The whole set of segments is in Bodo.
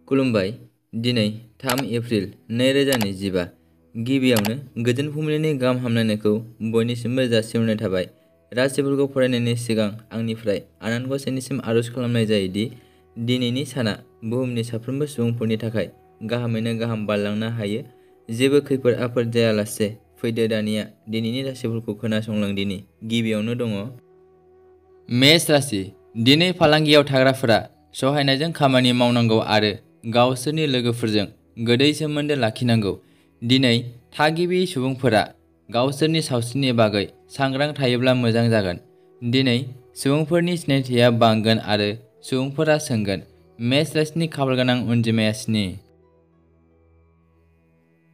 खुलुमबाय। दिनै 3 एप्रिल 2025। गिबियावनो गोजोन फुंबिलिनि गाहाम हामलायनायखौ बयनिसिमबो जासिहरनाय थाबाय। राशिफोरखौ फरायनायनि सिगां आंनिफ्राय आनान गसाइनिसिम आरज खालामनाय जायोदि दिनैनि साना बुहुमनि साफ्रोमबो सुबुंफोरनि थाखाय गाहामैनो गाहाम बारलांनो हायो। जेबो खैफोद आफोद जायालासे फैदो दानिया दिनैनि राशिफोरखौ खोनासंलांदिनि। गिबियावनो दङ मेष राशि। दिनै फालांगियाव थाग्राफोरा सहायनायजों खामानि मावनांगौ आरो गावसोरनि लोगोफोरजों गोदै सोमोन्दो लाखिनांगौ। दिनै थागिबि सुबुंफोरा गावसोरनि सावस्रिनि बागै सांग्रां थायोब्ला मोजां जागोन। दिनै सुबुंफोरनि सिनायथिया बांगोन आरो सुबुंफोरा सोंगोन। मेष राशिनि खाफालगोनां अनजिमाया 7।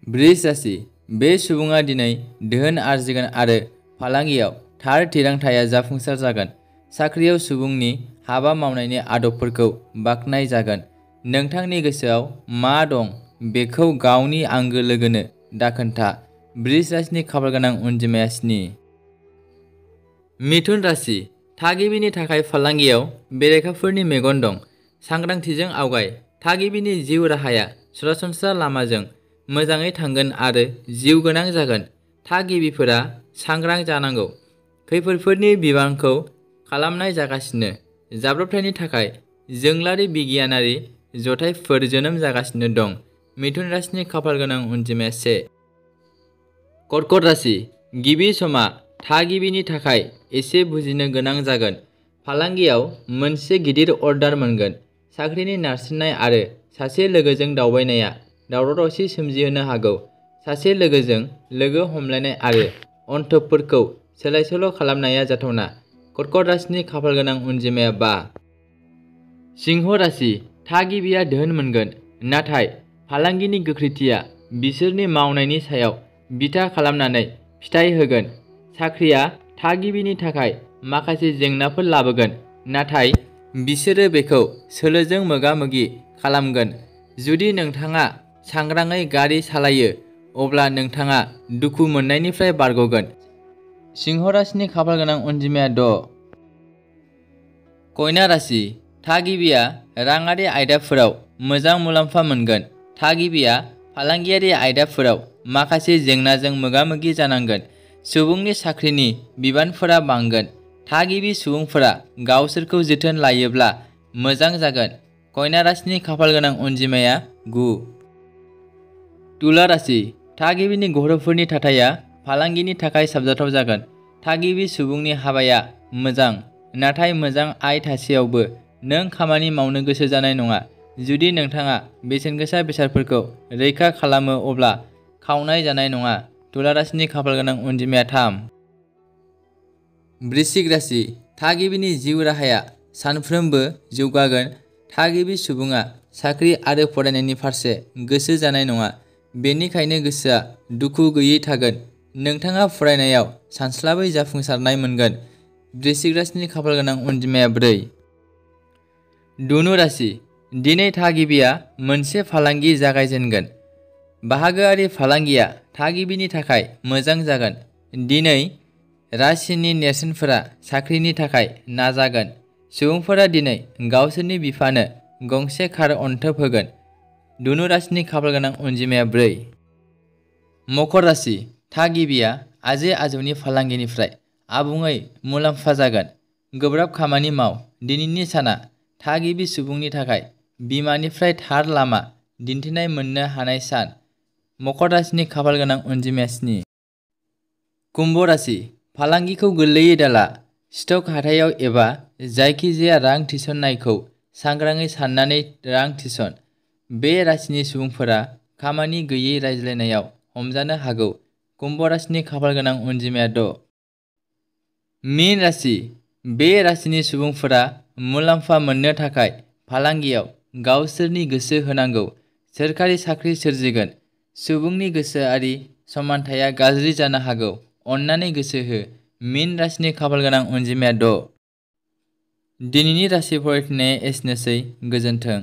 वृष राशि। बे सुबुङा दिनै धोन आरजिगोन आरो फालांगियाव थार थिरांथाया जाफुंसार जागोन। साख्रियाव सुबुंनि हाबा मावनायनि आदबफोरखौ बाख्नाय जागोन। नोंथांनि गोसोआव मा दं बेखौ गावनि आंगो लोगोनो दाखोन्था। वृष राशिनि खाफालगोनां अनजिमाया 7। मिथुन राशि। थागिबिनि थाखाय फालांगियाव बेरेखाफोरनि मेगन दं। सांग्रांथिजों आवगाय। थागिबिनि जिउ राहाया सरासनस्रा लामाजों मोजाङै थांगोन आरो जिउ गोनां जागोन। थागिबिफोरा सांग्रां जानांगौ। खैफोदफोरनि बिबानखौ खालामनाय जागासिनो। जाब्रबथायनि थाखाय जोंलारि बिगियानारि जथायफोर जोनोम जागासिनो दं। मिथुन राशिनि खाफालगोनां अनजिमाया 1। कर्कट राशि। गिबि समा थागिबिनि थाखाय एसे बुजिनो गोनां जागोन। फालांगियाव मोनसे गिदिर अर्डार मोनगोन। साख्रिनि नारसिननाय आरो सासे लोगोजों दावबायनाया दावराव-दावसि सोमजिहोनो हागौ। सासे लोगोजों लोगो हमलायनाय आरो अनथोबफोरखौ सोलाय-सोल' खालामनाया जाथावना। कर्कट राशिनि खाफालगोनां अनजिमाया 5। सिंह राशि। थागिबिया धोन मोनगोन, नाथाय फालांगिनि गोख्रैथिया बिसोरनि मावनायनि सायाव बिथा खालामनानै फिथाय होगोन। साख्रिया थागिबिनि थाखाय माखासे जेंनाफोर लाबोगोन, नाथाय बिसोरो बेखौ सोलोजों मोगा-मोगि खालामगोन। जुदि नोंथाङा सांग्राङै गारि सालायो, अब्ला नोंथाङा दुखु मोन्नायनिफ्राय बारग'गोन। सिंह राशिनि खाफालगोनां अनजिमाया 6। कन्या राशि। थागिबिया राङारि आयदाफोराव मोजां मुलाम्फा मोनगोन। थागिबिया फालांगियारि आयदाफोराव माखासे जेंनाजों मोगा-मोगि जानांगोन। सुबुंनि साख्रिनि बिबानफोरा बांगोन। थागिबि सुबुंफोरा गावसोरखौ जोथोन लायोब्ला मोजां जागोन। कन्या राशिनि खाफालगोनां अनजिमाया 9। तुला राशि। थागिबिनि गथ'फोरनि थाथाया फालांगिनि थाखाय साबजाथाव जागोन। थागिबि सुबुंनि हाबाया मोजां, नाथाय मोजां आय थासेयावबो नों खामानि मावनो गोसो जानाय नङा। जुदि नोंथाङा बेसेनगोसा बेसादफोरखौ रैखा खालामो अब्ला खावनाय जानाय नङा। तुला राशिनि खाफालगोनां अनजिमाया 3। वृश्चिक राशि। थागिबिनि जिउ राहाया सानफ्रोमबो जौगागोन। थागिबि सुबुङा साख्रि आरो फरायनायनि फारसे गोसो जानाय नङा, बेनिखायनो गोसोआ दुखु गैयै थागोन। नोंथाङा फरायनायाव सानस्लाबै जाफुंसारनाय मोनगोन। वृश्चिक राशिनि खाफालगोनां अनजिमाया 4। धनु राशि। दिनै थागिबिया मोनसे फालांगि जागायजेनगोन। बाहागोआरि फालांगिया थागिबिनि थाखाय मोजां जागोन। दिनै राशिनि नेरसोनफोरा साख्रिनि थाखाय नाजागोन। सुबुंफोरा दिनै गावसोरनि बिफानो गंसे कार अनथोब होगोन। धनु राशिनि खाफालगोनां अनजिमाया 4। मकर राशि। थागिबिया आजै-आजौनि फालांगिनिफ्राय आबुङै मुलाम्फा जागोन। गोब्राब खामानि माव। दिनैनि साना थागिबि सुबुंनि थाखाय बिमानिफ्राय थार लामा दिन्थिनाय मोननो हानाय सान। मकर राशिनि खाफालगोनां अनजिमाया 7। कुम्भ राशि। फालांगिखौ गोरलैयै दाला। स्टक हाथायाव एबा जायखिजाया रां थिसननायखौ सांग्राङै साननानै रां थिसन। बे राशिनि सुबुंफोरा खामानि गैयै रायज्लायनायाव हमजानो हागौ। कुम्भ राशिनि खाफालगोनां अनजिमाया 6। मीन राशि। बे राशिनि सुबुंफोरा मुलाम्फा मोननो थाखाय फालांगियाव गावसोरनि गोसो होनांगौ। सोरखारि साख्रि सोरजिगोन। सुबुंनि गोसोआरि समानथाया गाज्रि जानो हागौ। अन्नानै गोसो हो। मीन राशिनि खाफालगोनां अनजिमाया 6। दिनैनि राशि फरायथिनाया एसेनोसै। गोजोन्थों।